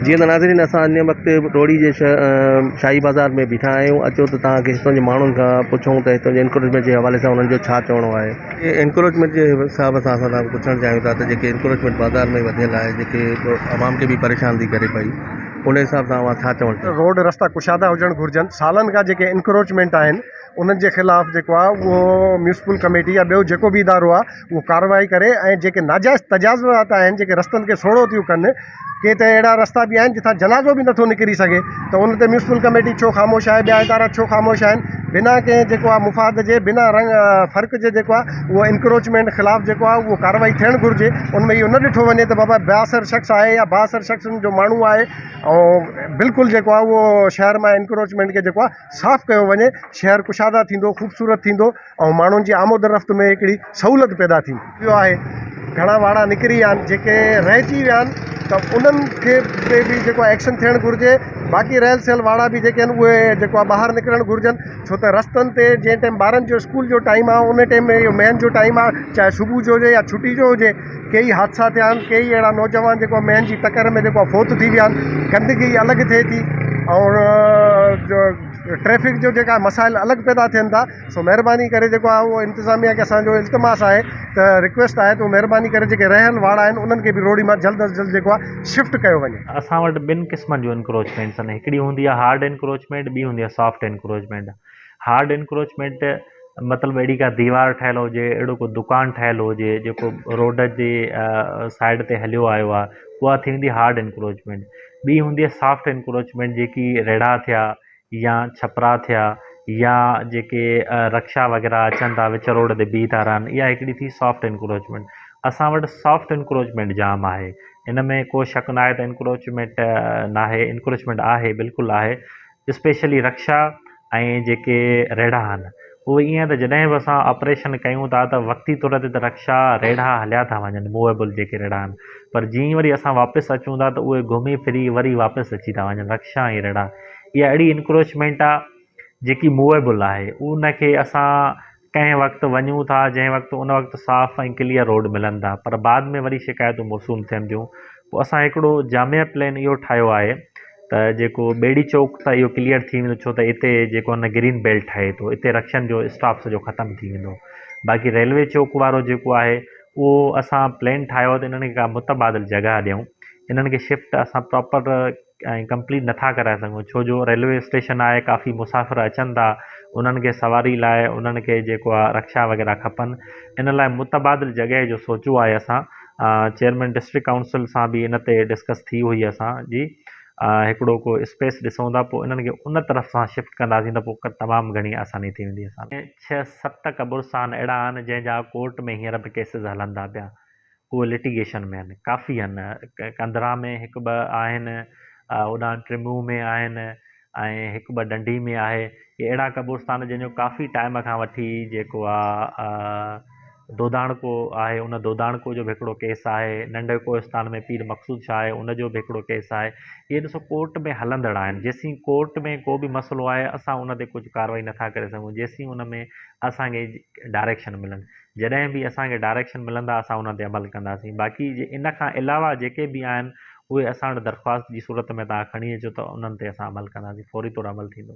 جيئن ته ناظرين اسان هن وقت روهڙي جي شاهي بازار ۾ بيٺا آهيون اچو ته توهان کي هتان جي ماڻهن کان پڇون ته هتان جي انڪروچمينٽ جي حوالي سان انهن جو ڇا چوڻو آهي. انڪروچمينٽ جي حساب سان اسان توهان کان پڇڻ چاهيون ٿا ته جيڪي انڪروچمينٽ بازار ۾ وڌيل آهي جيڪي عوام کي به پريشان ٿي ڪري پئي ان حساب سان اوهان ڇا چوڻ چاهيندا. روڊ رستا ڪشادا هجڻ گهرجن سالن کان جيڪي انڪروچمينٽ آهن انهن جي خلاف جيڪو آهي اهو ميونسپل ڪميٽي يا ٻيو جيڪو به ادارو آهي اهو ڪارروائي ڪري ۽ جيڪي ناجائز تجاوزات آهن جيڪي رستن کي سوڙهو ٿيون ڪن ڪي ته اهڙا رستا به آهن جتان جنازو به نٿو نڪري سگهي ته ان تي ميونسپل ڪميٽي ڇو خاموش آهي ٻيا ادارا ڇو خاموش آهن بنا ڪنهن جيڪو آهي مفاد جي بنا رنگ فرق جي جيڪو آهي اهو انڪروچمينٽ خلاف جيڪو آهي اهو ڪارروائي ٿيڻ گهرجي ان ۾ اهو نه ڏٺو وڃي ته بابا بااثر شخص آهي يا بااثر شخصن جو ماڻهو آهي ۽ بلڪل جيڪو آهي اهو شهر مان انڪروچمينٽ کي جيڪو آهي صاف ڪيو وڃي شهر ڪشاده ٿيندو خوبصورت ٿيندو ۽ ماڻهن جي آمد رفت ۾ هڪڙي سهولت پيدا ٿيندي. ويو آهي گهڻا واڙا نڪري ويا آهن جيڪي رهجي ويا آهن ته انهن کي تي به جيڪو آهي ايڪشن ٿيڻ گهرجي باقي رهيل سهيل واڙا به جيڪي آهن اهي جيڪو آهي ٻاهر نڪرڻ گهرجن ڇو ته رستن تي جنهن ٽائيم ٻارن جو اسڪول جو ٽائيم آهي ان ٽائيم ۾ اهو مينهن جو ٽائيم آهي چاهي صبح جو هجي يا ڇٽي جو هجي ڪيئي حادثا ٿيا آهن ڪيئي اهڙا نوجوان جيڪو آهي مينهن جي ٽڪر ۾ جيڪو آهي فوت ٿي ويا آهن گندگي الڳ ٿئي ٿي ۽ ٽريفڪ جو جيڪا مسائل الڳ پيدا ٿين ٿا سو مهرباني ڪري جيڪو آهي اهو انتظاميا کي اسان جو التماس آهي ته رڪويسٽ آهي ته مهرباني ڪري جيڪي رهيل واڙا آهن انهن کي به روهڙي مان جلد از جلد جيڪو آهي شفٽ ڪيو وڃي. اسان وٽ ٻن قسمن جون انڪروچمينٽس آهن هڪڙي هوندي آهي هارڊ انڪروچمينٽ ٻي هوندي آهي سافٽ انڪروچمينٽ هارڊ انڪروچمينٽ مطلب اهڙي ڪا ديوار ٺهيل هجي اهڙو ڪو دڪان ٺهيل هجي جيڪو روڊ جي سائيڊ تي هليو آيو آهي اها ٿيندي هارڊ انڪروچمينٽ ٻي هوندي آهي سافٽ انڪروچمينٽ جيڪي ريڙها ٿيا يا ڇپرا ٿيا يا جيڪي رڪشا وغيره اچن ٿا وچ روڊ تي بيهي ٿا رهن اها هڪڙي ٿي سافٽ انڪروچمينٽ اسان وٽ سافٽ انڪروچمينٽ جام آهي ان ۾ ڪو شڪ ناهي ته انڪروچمينٽ ناهي انڪروچمينٽ آهي بلڪل آهي اسپيشلي رڪشا ۽ جيڪي ريڙها آهن اهي ائين ته جڏهن به اسان آپريشن ڪيون ٿا ته وقتي طور تي ته رڪشا ريڙها هليا ٿا وڃن موويبل جيڪي ريڙها آهن پر جيئن ئي وري اسان واپس اچون ٿا ته اهي گهمي ڦري وري واپس اچي ٿا وڃن رڪشا ۽ ريڙها اها اهڙي انڪروچمينٽ آهي جيڪي موويبل آهي ان کي اسان ڪنهن وقت وڃون ٿا جنهن وقت ان وقت صاف ۽ ڪليئر روڊ ملن ٿا پر بعد ۾ وري شڪايتون موصول ٿين ٿيون پوء اسان هڪڙو جامع پلين اهو ٺاهيو آهي ته جيڪو ٻيڙي چوڪ ته اهو ڪليئر ٿي ويندو ڇو ته اتي جيڪو آهي نه گرين بيلٽ ٺهي ٿو اتي رڪشن جو اسٽاپ سڄو ختم ٿي ويندو باقي ريلوي چوڪ وارو جيڪو آهي اهو اسان پلين ٺاهيو آهي ته انهن کي ڪا متبادل جڳهه ڏيون انهن کي شفٽ اسان پراپر ۽ ڪمپليٽ نٿا ڪرائي سگهون ڇو جو ريلوي اسٽيشن آهي ڪافي مسافر اچن ٿا انهن کي سواري لاء انهن کي جيڪو آهي رڪشا وغيره کپن ان لاء متبادل جڳهه جو سوچيو آهي اسان چيئرمين ڊسٽرڪٽ ڪائونسل سان به ان تي ڊسڪس ٿي هئي اسان جي هڪڙو ڪو اسپيس ڏسون ٿا پوء انهن کي ان طرف سان شفٽ ڪنداسين ته پوء تمام گهڻي آساني ٿي ويندي اسان ڇهه ست قبرستان اهڙا آهن جنهن جا ڪورٽ ۾ هينئر به ڪيسز هلن ٿا پيا اهي لٽيگيشن ۾ آهن ڪافي آهن ڪنڌرا ۾ هڪ ٻه آهن هوڏانهن ٽمون ۾ آهن ۽ هڪ ٻه ڊنڍي ۾ آهي اهي اهڙا قبرستان جنهن جو ڪافي ٽائيم کان وٺي جيڪو آهي دوداڻڪو آهي ان دوداڻڪو جو به هڪڙو ڪيس آهي ننڍي ڪوهستان ۾ پير مقصود شاهه آهي ان جو به هڪڙو ڪيس آهي اهي ڏسو ڪورٽ ۾ هلندڙ آهن جيسين ڪورٽ ۾ ڪو به مسئلو آهي اسان ان تي ڪجهه ڪارروائي نٿا ڪري سگهون جيسين ان ۾ اسانکي ڊائريڪشن ملن جڏهن به اسان کي ڊائريڪشن ملندا اسان انهن تي عمل ڪنداسين باقي جي ان کان علاوه جيڪي به آهن اهي اسان وٽ درخواست جي صورت ۾ توهان کڻي اچو ته انهن تي اسان عمل ڪنداسين فوري طور عمل ٿيندو.